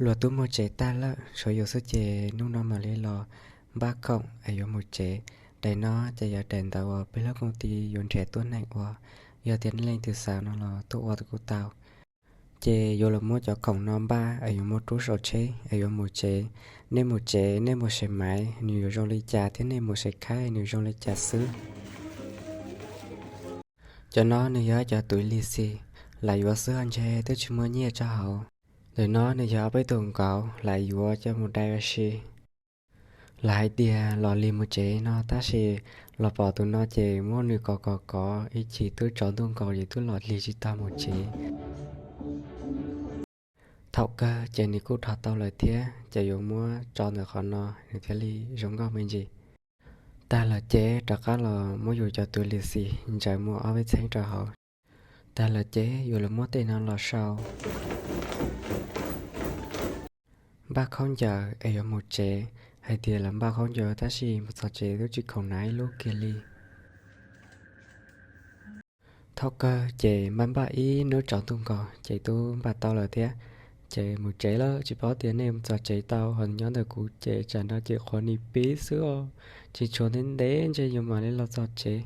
Luag twb muaj tsev tag lawm, tshuav yus xwb ces hnub no mam li los npaj khoom es yuav mus tsev. Daim no ces yog daim ntawv uas peb lub koom tij yuav nrhiav tuab neeg ua, yog tias nej leej twg xav no los tuaj ua kuj tau. Ces yuav los muab cov khoom no npaj es yuav muab rub saum tsheb es yuav mus tsev. Nej mus tsev nej mus xais maiv nws yuav zoo li cas thiab nej mus xais khaib nws zoo li cas xwb. Cov no nws yog cov tuv lis xis, lam yuav xwb ho ntshe twb tsis muaj nyiaj rau hauv. Ntawm no nws yog ob peb tus nkauj lam yuav coj mus dai ua si. Lam hais tias los lig mus tsev no tab sis los pom tus no ces muab nws kov kov kov ib chim twb tsaus ntuj nkaus ces twb los lig tsis tau mus tsev. Thaum kawg ces nws kuj dhos tau lawm thiab ces yuav muab tso ntawm qhov no nws thiaj li zoo nkauj me ntsis. Tag lawm ces rov qab los muab yus cov tuv lis xis ntsaws muaj ob peb txheeb rau hauv. Tag lawm ces yuav los muab tej no los sau. Npaj khaub ncaws es yuav mus tsev, hais tias los npaj khaub ncaws tab sis mus txog tsev twb tsis khoom hnav ib lub kiag li. Thaum kawg ces npaj npaj ib hnub tsaus ntuj nkaus ces twb npaj tau lawm thiab. Ces mus tsev lawm, tsis paub tias nej mus txog tsev tau ho nyob ntawm kuv ces tsam no ces qhuav nim pib xwb os, tsis tshuav ntev ntev ntshe yuav mam li los txog tsev.